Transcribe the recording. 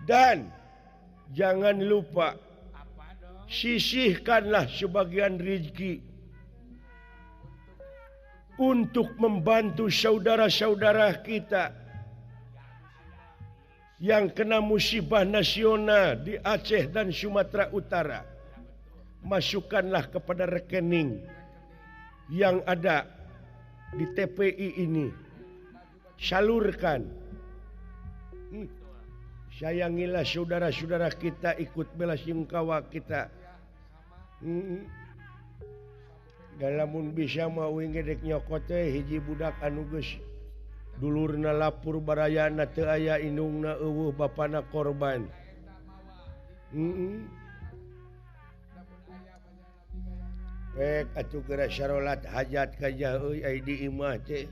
Dan jangan lupa sisihkanlah sebagian rezeki untuk membantu saudara-saudara kita yang kena musibah nasional di Aceh dan Sumatera Utara. Masukkanlah kepada rekening yang ada di TPI ini. Salurkan. Sayangilah saudara-saudara kita, ikut bela sungkawa kita. Dalamun bisa mah uing gedek nyokot teh hiji budak anu geus dulurna lapur barayana teu aya, indungna eueuh, bapana korban. Pek atuh geura sarolat hajat ka jah euy ai di imah teh.